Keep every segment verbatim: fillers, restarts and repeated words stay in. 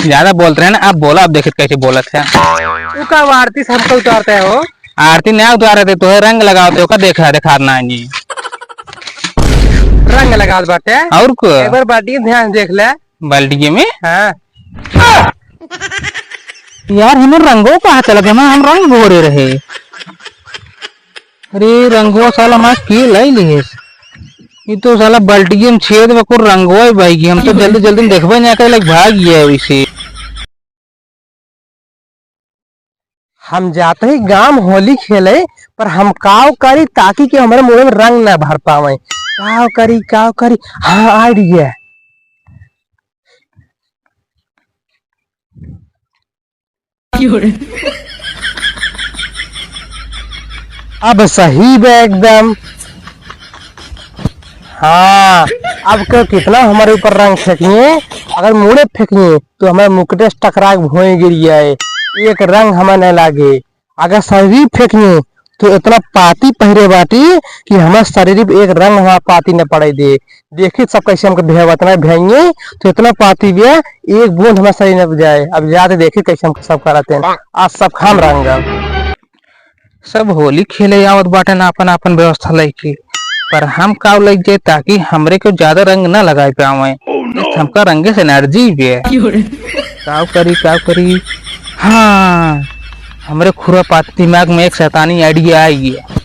ज्यादा बोलत रहे ना, अब बोला, अब देखित कैसे बोलत है। तू का आरती से हमको उतारते हो? आरती ना उतारे थे, तोहे रंग लगावत है, ओका देखा, देखा ना नहीं। रंग लगावत बाटे। और को? एक बार बाल्टी में ध्यान देख ले। बाल्टी में? हाँ। यार, हमें रंगो कहाँ चला गया? हम रंग घोरे रहे। अरे, रंगवा साला हमार के लाई लिहेस। ई तो साला बाल्टिये में छेद बा, कुल रंगवा ही बहि गया। हम तो जल्दी जल्दी में देखबे ना करे, लाइक भाग गया है वैसे। हम जाते ही गांव होली खेले, पर हम काव करी ताकि कि हमरे मुंह में रंग ना भर पावे। काव करी, काव करी। हाँ, idea। अब सही बे एकदम। हाँ, अब के कितना हमारे ऊपर रंग फेंकिए, अगर मुड़े फेंकिए तो हमारे मुकुटे से टकरा के भुइँ गिर जाए, एक रंग हमें नहीं लागे। अगर शरीर फेंकिए तो इतना पाती पहिरे बाटी कि हमारे शरीर पे एक रंग हमारा पाती न पड़े दे। देखित सब कैसे हमके भेवत ना भेंगे, तो इतना पाती बिया, एक बूंद हमारे शरीर में जाए। अब जाते देखित कैसे हम सब करत हैं। आज सब खाम रंगब। सब होली खेले आवत बाटे ना, अपन अपन व्यवस्था लइके, पर हम काव लइक जाए ताकि हमरे को ज्यादा रंग ना लगाए पावे। Oh, no! हमका रंगे से एलर्जी बिया। काव करी, काव करी? हाँ, हमरे खुरापाती दिमाग में एक शैतानी idea आई है।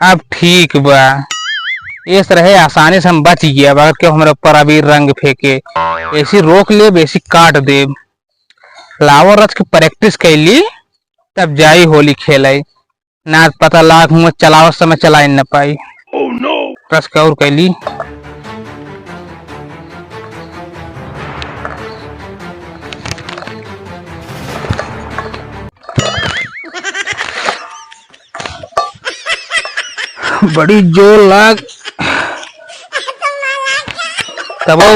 अब ठीक बा, इस रहे आसानी से हम बच गया। अब अगर केहू हमरे ऊपर अबीर रंग फेंके, ऐसी रोक लेब, ऐसी काट देब। लावा रच के practice कैली, तब जाई होली खेलाई। ना पता लाग हुआ चलावत समय चलाई न पाई। Oh no! रच के और कैली। बड़ी जोर लाग, तबो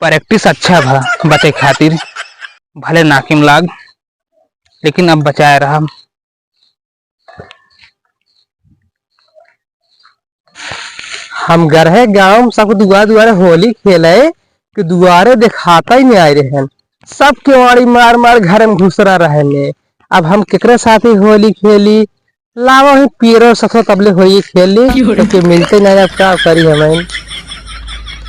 practice अच्छा भा बचे खातिर, भले नाकिम लाग, लेकिन अब बचाए रहा। हम गरहे गाँव में सब दुआरे दुआरे होली खेले, कि दुआरे देखाता ही नहीं आए रहन। सब केवाड़ी मार मार घर में घुसरा रहने। अब हम केकरे साथे होली खेली? लावा ही पियरो ससुर तबले होली खेली, तो के मिलते नहीं, अब का करी हमें?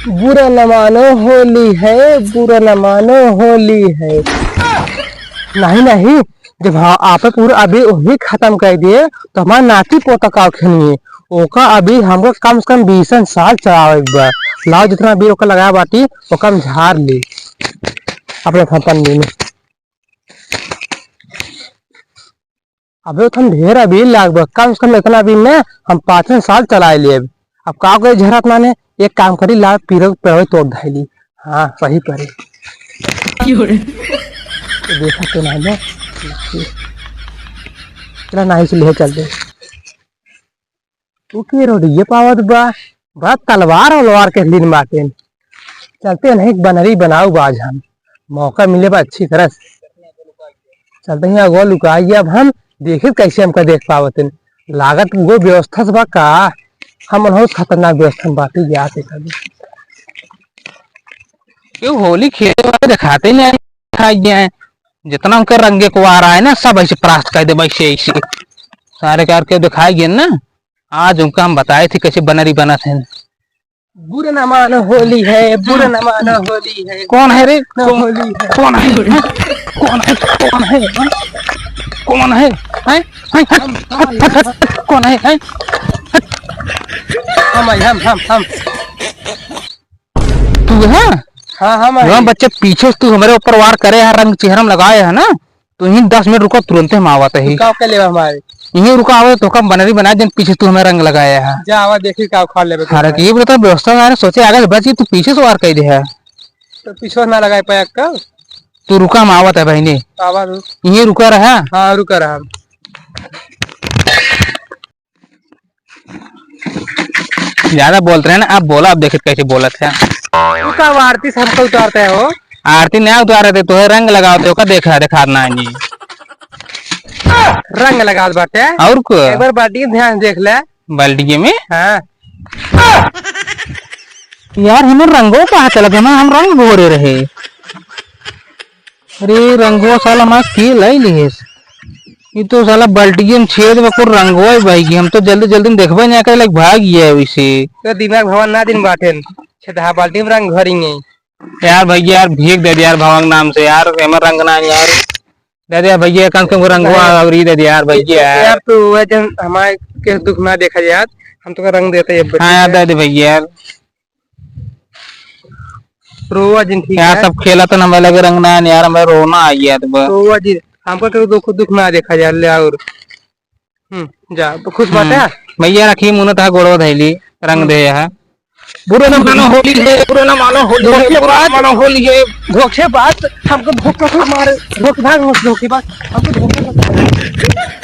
बुरा न मानो होली है, बुरा न मानो होली है। नहीं, नहीं, जब हाँ, आपे पूरा अबीर वही खत्म कर दिए, तो हमार नाती पोता का खेलिए? ओका अबीर हमको कम से कम बीसन साल चलावे के बा। लाओ, जितना अबीर ओका लगाया बाटी, ओका हम झार ली अपने फंतन में। अबे, ओतन ढेर अबीर लाग बा, कम से कम इतना अबीर में हम पाँचन साल चलाए लेब। अब का करे, झरत माने, एक काम करी, ला पीरो पेड़वे तोड़ धाइली। हाँ, सही परे। क्यों रे? तो देखा तो ना ले। चला, नाही से ले चल दे। तू के रोडिये पावत बा, बड़ा तलवार उलवार के लीन बाटेन। चलते नहीं, एक बनरी बनाऊ बाज हम, मौका मिले बा अच्छी तरह से। चलते ही अगो लुकाई, अब हम देखित कैसे हमका देख पावत हैं। लागत वो व्यवस्था से बा का, हम उन्हों खतरनाक व्यवस्था में बाटी जाते कभी। क्यों होली खेले वाले दिखाते नहीं, दिखाई गए हैं। जितना उनका रंगे को आ रहा है ना, सब ऐसे परास्त कर दे, ऐसे, ऐसे। सारे कार के दिखाई गए ना, आज उनका हम बताए थे कैसे बनरी बनत हैं। बुरा ना मानो होली है, बुरा ना मानो होली है। कौन है रे? ना कौन, होली है। कौन है? हैं? कौन है? कौन है? हैं? कौन है? हैं? हैं? हट, हट, हट, हट। कौन है? हैं? हट। हम आई, हम, हम, हम। तू है? हाँ, हम आई। जो बच्चे पीछे से तू हमारे ऊपर वार करे है, रंग चेहरा में लगाए है ना, तो यहीं दस मिनट रुको, तुरंते हम आवत ही। का कर लेबा हमारे? यहीं रुका, आवे तो कम बनरी बना, जन पीछे तू हमें रंग लगाया है। जा, आवा, देखी का उखाड़ लेबे तू अरे, हमारे। ये बता, व्यवस्था है, सोचे आगे से बच गई, तू पीछे से वार कर दे है। तो पीछे ना लगाए पाया का? तू रुका, हम आवत है बहिनी। आवा रुक। यहीं रुका रहा। हाँ, रुका रहा। ज्यादा बोलत रहे ना, अब बोला, अब देखित कैसे बोलत है। तू का आरती से हमको उतारते हो? आरती ना उतारे थे, तोहे रंग लगावत है, ओका देखा, देखा ना आनी। रंग लगावत बाटे। और को? एक बार बाल्टी में ध्यान देख ले। बाल्टी में? हाँ। यार, हमें रंगो कहाँ चलत है, हम रंग घोरे रहे। अरे, रंगो साला हमार के लाई लिहेस। ई तो साला बाल्टी में छेद बा, कुल रंगवा ही बह गई। हम तो जल्दी, जल्दी में देखबे ना करे, लाइक भाग गया है वैसे। तो दिमाग भवन ना दिन बाटेन, छेदहा बाल्टी में रंग घोरेंगे। यार भैया, यार भीख दे दे यार, भगवान के नाम से यार, एमे रंग ना है यार। दे दे यार भैया, कम से कम रंगवा अरे। और ई दे दे यार भैया। यार तू वह जन हमारे के दुख ना देखा यार, हम तो का रंग देते हैं। हाँ यार, दे दे भैया यार। रोवा जिन, ठीक यार, है। सब खेला तो हमें लगे रंग ना है यार, हमें रोना आ गया तो बस। रोवा जिन, हमको तो दुख, दुख ना देखा यार, ले और। हम्म, जा, तो खुश बात है। हम्म। भैया रखी मुनो तहा गोड़ो धैली, रंग हम्म। दे यहाँ। बुरा ना मानो होली है, बुरा ना मानो होली है, बुरा ना मानो होली है। धोखेबाज, हमको धोखा से मारे, धोखेबाज, धोखेबाज, हमको धोखा से मारे।